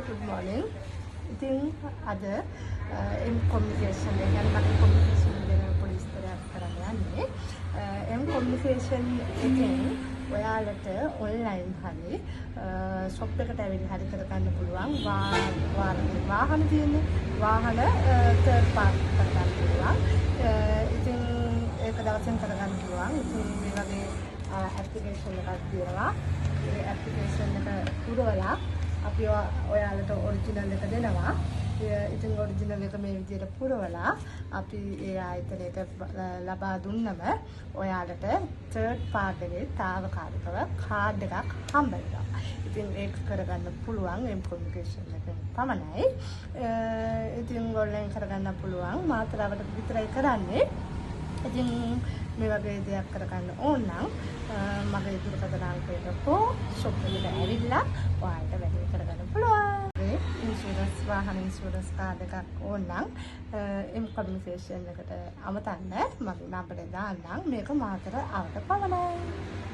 Good morning. ඉතින් අද එම් communication එක ගැන, මගේ කොමියුනිකේෂන් ගැන පොඩි විස්තරයක් කරන්න යන්නේ. එම් කොමියුනිකේෂන් එකෙන් ඔයාලට ඔන්ලයින් හරි ෂොප් එකට ඇවිල්ලා හරි කරගන්න පුළුවන් වාහන තියෙන්නේ. වාහන තර්ඩ් පාර්ටි කරගන්න පුළුවන්. ඉතින් ඒක දවසෙන් කරගන්න පුළුවන්. ඉතින් මේ වගේ ඇප්ලිකේෂන් එකක් තියෙනවා. ඒ ඇප්ලිකේෂන් එක පුරවලා අපි ඔයාලට ඔරිජිනල් එක දෙනවා. ඉතින් ඔරිජිනල් එක මේ විදිහට පුරවලා අපි ඒ ආයතනයට ලබා දුන්නම ඔයාලට තර්ඩ් පාර්ටි එකේ තාවකාලිකව කාඩ් එකක් හම්බ වෙනවා. ඉතින් ඒක කරගන්න පුළුවන් එම් කොමියුනිකේෂන් එකෙන් පමණයි. ඉතින් ඔන්ලයින් කරගන්න පුළුවන්, මාතරවට විතරයි කරන්නේ. ඉතින් මේ වගේ දෙයක් කරගන්න ඕන නම් මගේ දුරකථන අංකයට හෝ ෂොප් එකට ඇවිල්ලා ඔයාලට වැඩේ කරගන්න පුළුවන්. ඒ ඉන්ෂුරන්ස්, වාහන ඉන්ෂුරන්ස් කාඩ් එකක් ඕන නම් එම් කොමියුනිකේෂන් එකට අමතන්න. මගේ නම්බරේ දාන්නම්. මේක මාතර අවට පමණයි.